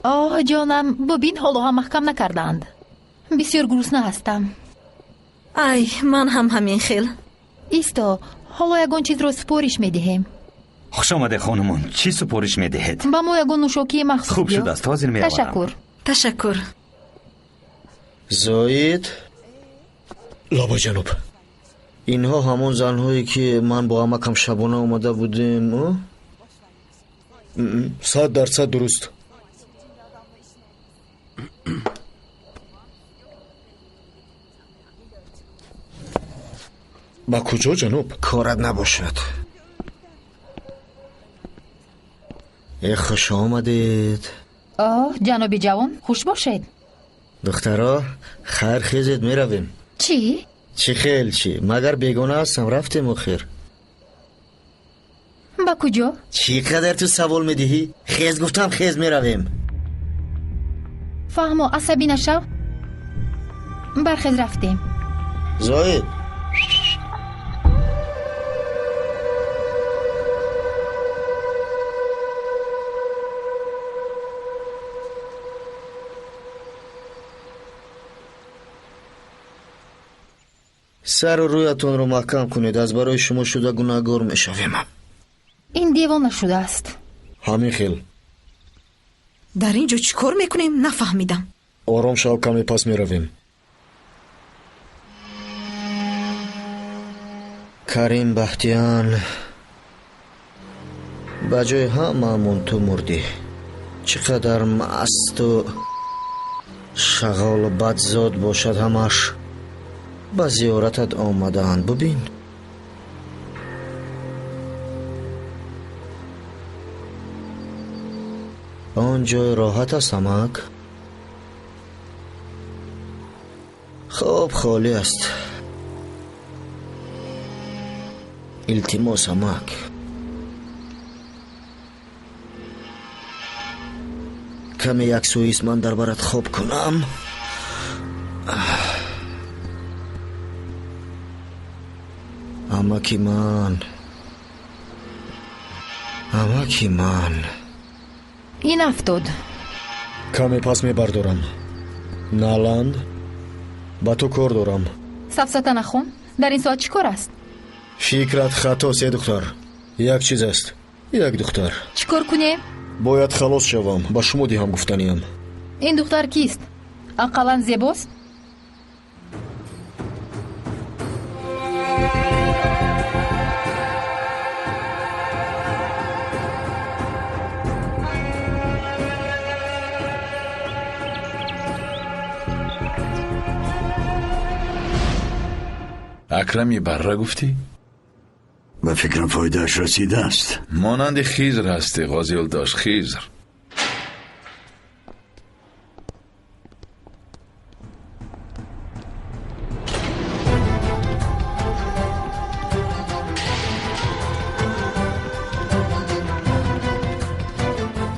Оҳ, ҷонам, бубин, ҳоло ҳам маҳкам накардаанд. Бисёр гурусна ҳастам. Ай, ман ҳам ҳамин хел. Исто, ҳоло ягон чизро супориш медиҳем. Хуш омаде, хонумон. Чӣ супориш медиҳед? Ба мо ягон нӯшокии махсус. Хуб шудааст, ҳозир меоварам. Ташаккур. Ташаккур. Зоид? Лабай, ҷаноб. Инҳо ҳамон занҳое, ки ман бо амакам шабона омада будем? 100% дуруст. Ба куҷо, ҷаноб? Корат набошад. Э, хуш омадед. Оҳ, ҷаноби ҷавон, хуш бошед. Духтаро, хайр, хезед, меравем. Чӣ? Чӣ хел чӣ? Магар бегона ҳастам, рафтем охир. Ба куҷо? Чӣ қадар ту савол медиҳӣ? Хез гуфтам, хез, меравем. Фаҳмо, асабӣ нашав. Бархез, рафтем. Зоид. Сару рӯятонро маҳкам кунед, аз барои шумо шуда гунаҳгор мешавем. Ин девона шудааст. Ҳамин хел. Дар ин ҷо чӣ кор мекунем, нафаҳмидам. Ором шав, каме пас меравем. Карим Бахтиян, ба ҷои ҳамаамон ту мурдӣ. Чӣ қадар масту шағолу бадзод бошад, ҳамаш ба зиёратат омадаанд. Бубин. Он ҷой роҳат аст, амак? Хоб холӣ аст. Илтимос, амак. Каме як сӯист ман дар барат хоб кунам. Амаки ман, амаки ман. Ин афтод. Каме пас мебардорам. Наланд, ба ту кор дорам. Сафсата нахон, дар ин соат чӣ кор аст? Фикрат хатост, е духтар. Як чиз аст, як духтар. Чӣ кор кунем? Бояд халос шавам, ба шумо диҳам гуфтаниям. Ин духтар кист? Ақаллан зебост? Акрами барра гуфтӣ? Ба фикрам фоидааш расидааст. Монанди Хизр ҳастӣ, ғози Юлдош, Хизр.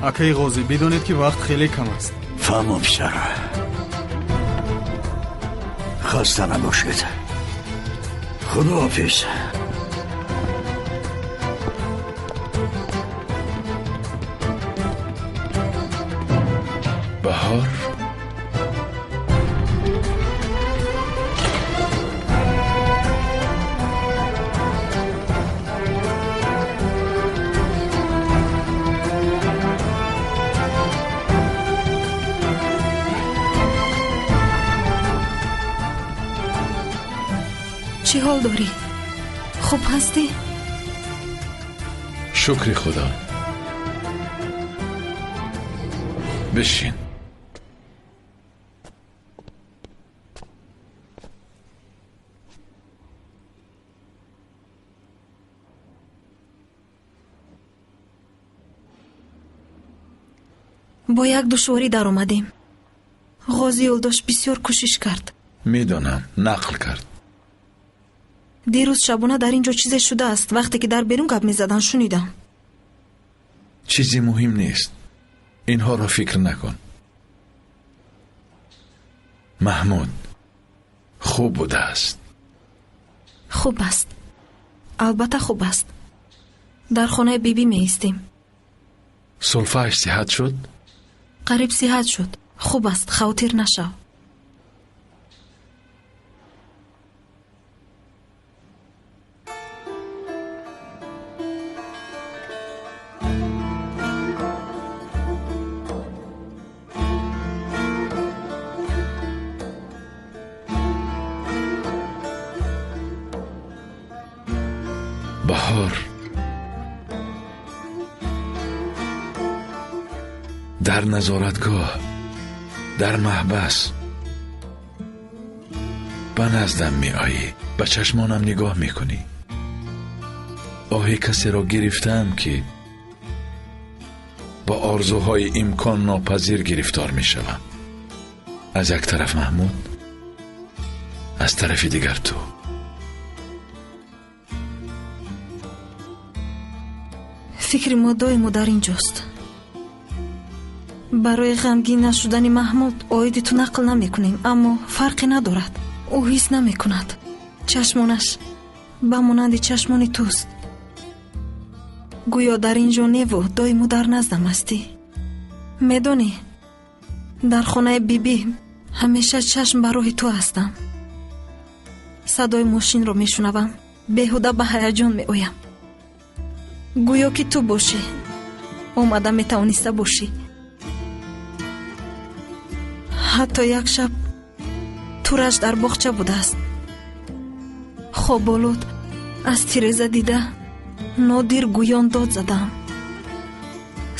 Акаи ғозӣ, бидонед, ки вақт хеле кам аст. Фаҳмо, писар. Хаста набошед. Худоҳофиз. Баҳор. Чӣ ҳол дорӣ? Хуб ҳастӣ? Шукри Худо. Бишин. Бо як душворӣ даромадем. Ғози Юлдош бисёр кӯшиш кард. Медонам, нақл кард. Дирӯз шабона дар ин ҷо чизе шудааст. Вақте ки дар берун гап мезадан, шунидам. Чизи муҳим нест. Инҳоро фикр накун. Маҳмуд хуб будааст. Хуб аст. Албатта хуб аст. Дар хонаи бибӣ меистем. Сулфааш сиҳат шуд? Қариб сиҳат шуд. Хуб аст, хавотир нашав. Баҳор, дар назоратгоҳ, дар маҳбас ба наздам меоӣ, ба чашмонам нигоҳ мекунӣ. Оҳи касеро гирифтаам, ки ба орзуҳои имконнопазир гирифтор мешавам. Аз як тараф Маҳмуд, аз тарафи дигар ту. Фикри мо доимо дар ин ҷост. Барои ғамгин нашудани Маҳмуд оиди ту нақл намекунем, аммо фарқе надорад. Ӯ ҳис намекунад. Чашмонаш ба монанди чашмони туст. Гӯё дар ин ҷо неву доимо дар наздам ҳастӣ. Медонӣ, дар хонаи бибӣ ҳамеша чашм ба роҳи ту ҳастам. Садои мошинро мешунавам, беҳуда ба ҳаяҷон меоям. Гӯё ки ту бошӣ, омада метавониста бошӣ. Ҳатто як шаб Тураш дар боғча будааст. Хоболуд аз тиреза дида нодир гӯён дод задам.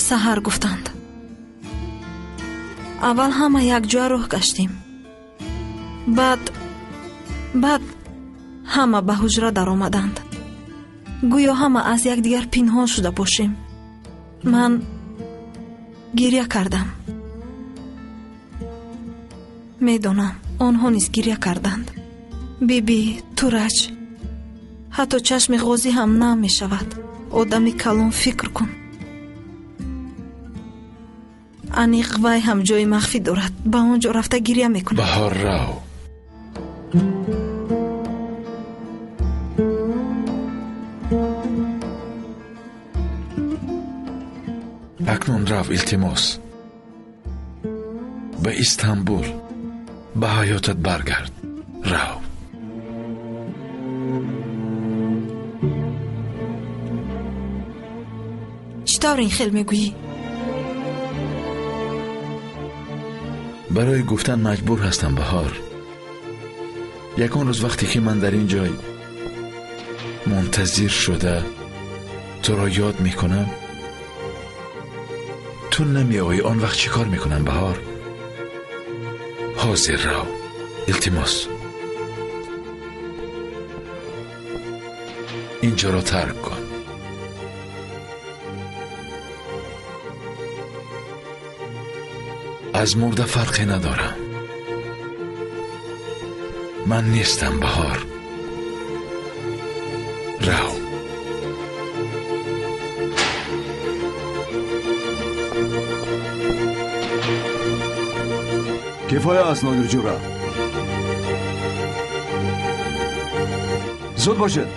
Саҳар гуфтанд. Аввал ҳама якҷоя роҳ гаштем. Баъд ҳама ба ҳуҷра даромаданд. Гӯё ҳама аз якдигар пинҳон шуда бошем. Ман гиря кардам. Медонам, онҳо низ гиря карданд. Биби, Тураҷ, ҳатто чашми ғозӣ ҳам нам мешавад. Одами калон, фикр кун. Аниқ вай ҳам ҷои махфӣ дорад. Ба он ҷо рафта гиря мекунад. Баҳор, рав. Акнун рав, илтимос. Ба Истанбул, ба ҳаётат баргард. Рав. Чӣ тавр ин хел мегӯӣ? Барои гуфтан маҷбур ҳастам, Баҳор. Ягон рӯз вақте ки ман дар ин ҷой мунтазир шуда туро ёд мекунам, ту намеоӣ. Он вақт чӣ кор мекунам, Баҳор? Ҳозир рав, илтимос. Инҷоро тарк кун. Аз мурда фарқе надорам. Ман нестам, Баҳор. Рав. Кифоя аст, Нодирҷура. Зуд бошед.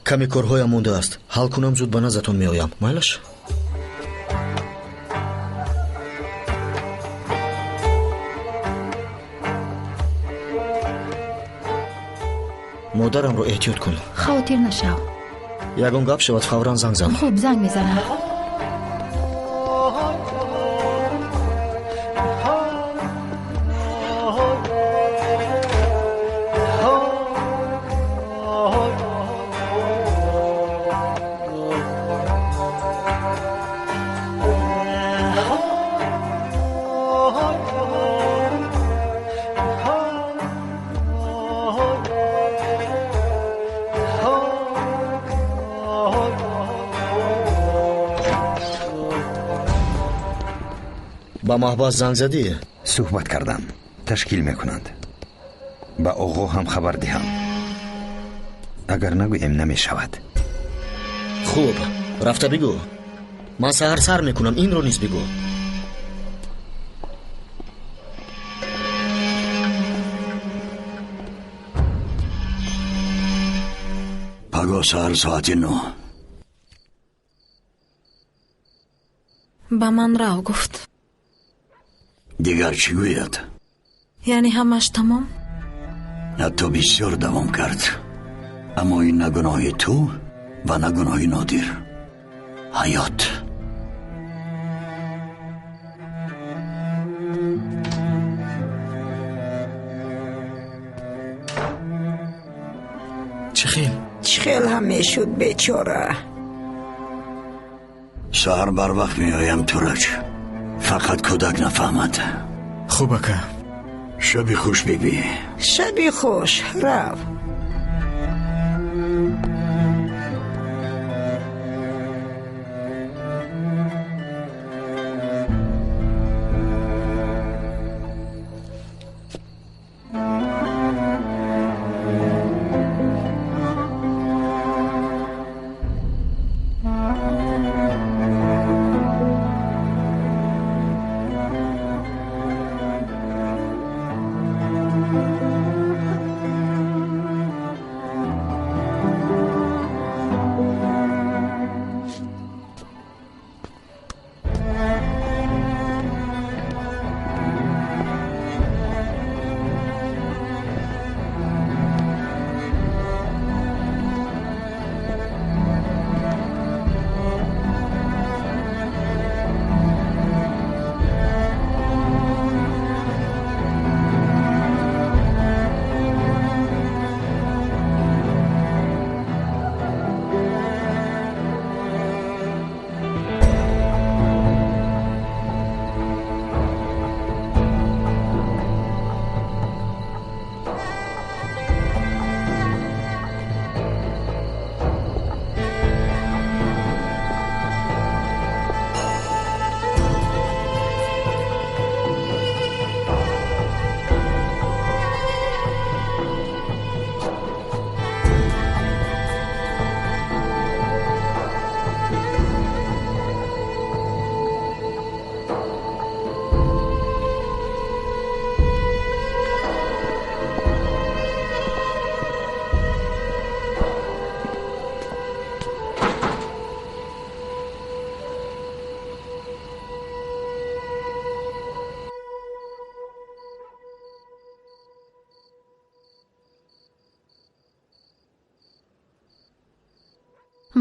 Каме корҳоям мондааст. Ҳал кунам, зуд ба наздатон меоям. Майлаш? Модарамро эҳтиёт кун. Хавотир нашав. Ягон гап шавад, фавран занг зан. Хуб, занг мезанам. Ба маҳбас занг задӣ? Суҳбат кардам. Ташкил мекунанд. Ба оғо ҳам хабар диҳам. Агар нагӯем, намешавад. Хуб, рафта бигӯ. Ман саҳар сар мекунам, инро низ бигӯ. Пагоҳ саҳар соати 9. Ба ман рав гуфт. Дигар чӣ гӯяд? Яъне ҳамаш тамом? Ҳатто бисёр давом кард. Аммо ин на гуноҳи ту ва на гуноҳи Нодир. Ҳаёт. Чӣ хел? Чӣ хел ҳам мешуд бечора. Саҳар барвақт меоям, Тураҷ. Фақат кӯдак нафаҳмад. Хуб, ака. Шаби хуш, биби. Шаби хуш, рав.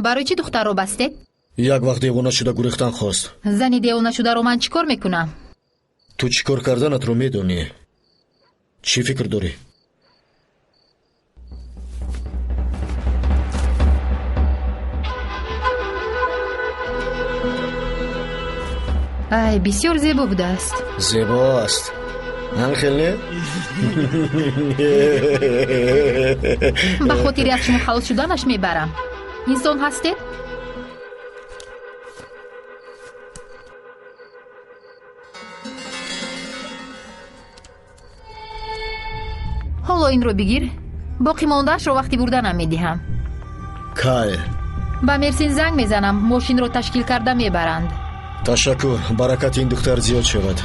Барои чӣ духтарро бастед? Як вақт девона шуда гурехтан хост. Зани девона шударо ман чӣ кор мекунам? Ту чӣ кор карданатро медонӣ. Чӣ фикр дорӣ? Ай, бисёр зебо будааст. Зебо аст. Ҳамин хел не? Ба хотири аз шумо халос шуданаш мебарам. Инсон ҳастед? Ҳоло инро бигир. Боқӣ мондаашро вақти бурданам медиҳам. Кай? Ба Мерсин занг мезанам, мошинро ташкил карда мебаранд. Ташаккур, баракати ин духтар зиёд шавад.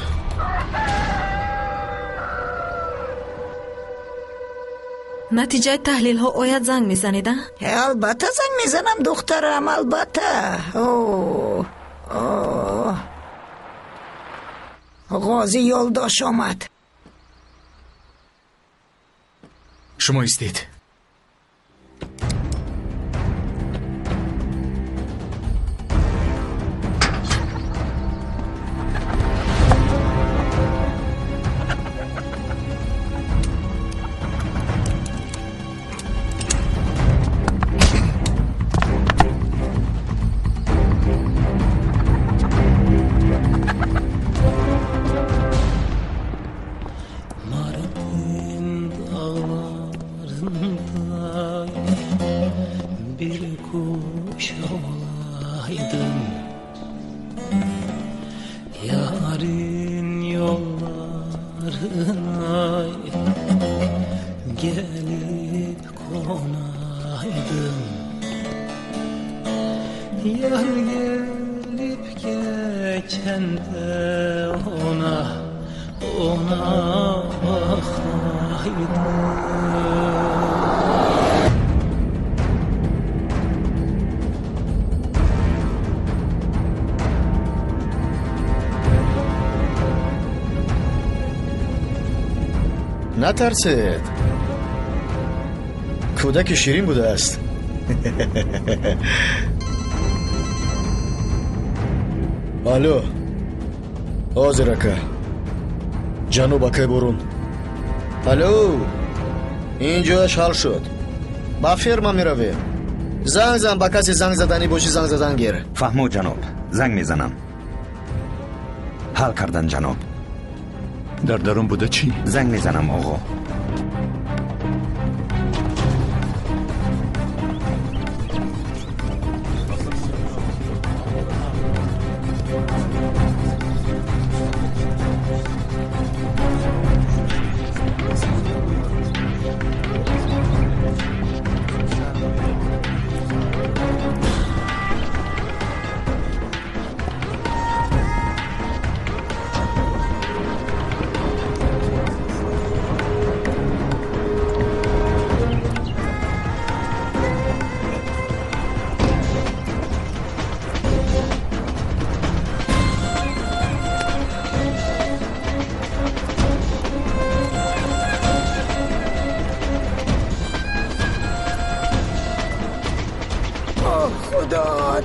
Натиҷаи таҳлилҳо ояд занг мезанед, а? Албатта занг мезанам, духтарам, албатта. Ғози ёлдош омад. Шумо истед. Натарсед, кӯдаки ширин будааст. Алло, ҳозир ака, ҷаноб акай Борун. Алло, ин ҷояш ҳал шуд, ба ферма меравем. Занг зан ба касе занг заданӣ бошӣ, занг задан гир. Фаҳмо ҷаноб, занг мезанам. Ҳал кардан ҷаноб. Дар дарун буда чӣ? Занг мезанам оғо.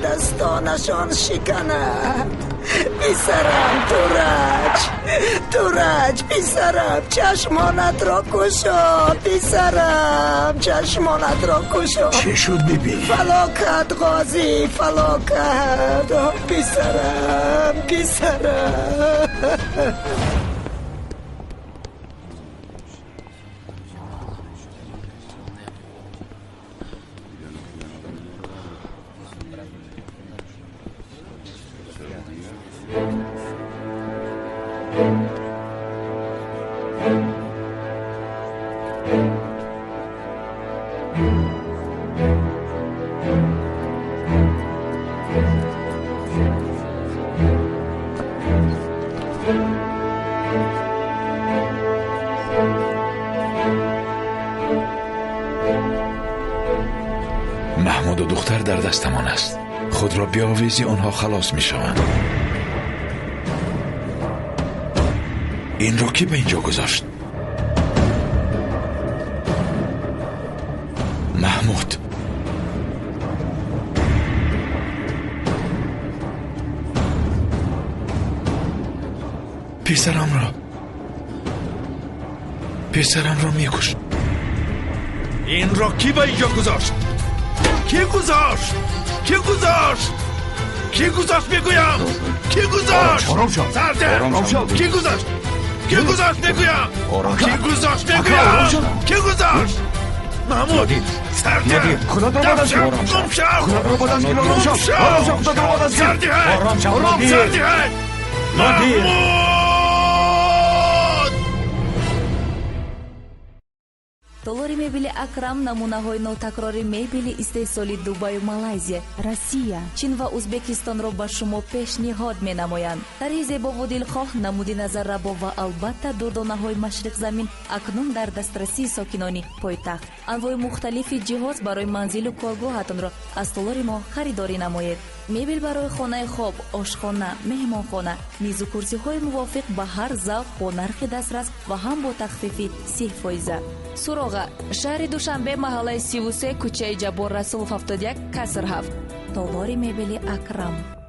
Дастонашон шиканад. Писарам, Тураҷ, Тураҷ, писарам, чашмонатро кушо, писарам, чашмонатро кушо. Чӣ шуд, биби? Фалокат, ғозӣ, фалокат. Писарам, писарам. Маҳмуду духтар дар дастамон аст. Худро биовезӣ, онҳо халос мешаванд. Инро кӣ ба инҷо гузошт? Маҳмуд. Писарамро мекушт. Инро кӣ ба инҷо гузошт? Кӣ гузошт? Кӣ гузошт? Кӣ гузошт мегӯям? Кӣ гузошт? Сарде! Кӣ гузошт? Кӣ гузошт мегӯям? Кӣ гузошт мегӯям? Кӣ гузошт? Маҳмуд! Сарде! Гум шав! Гум шав! Сарде! Сарде! Маҳмуд! Толори мебели Акрам намунаҳои нотакрори мебели истеҳсоли Дубаю Малайзия, Россия, Чин ва Узбекистонро ба шумо пешниҳод менамоянд. Тарҳи зебову дилхоҳ, намуди назаррабо ва албатта дурдонаҳои машриқзамин акнун дар дастрасии сокинони пойтахт. Анвои мухталифи ҷиҳоз барои манзилу коргоҳатонро аз толори мо харидорӣ намоед. Мебел барои хонаи хоб, ошхона, меҳмонхона, мизу курсиҳои мувофиқ ба ҳар завқ бо нархи дастрас ва ҳам бо тахфифи 30%. Суроға: шаҳри Душанбе, маҳаллаи 33, кӯчаи Ҷаббор Расулов 71, каср 7. Толори мебели Акрам.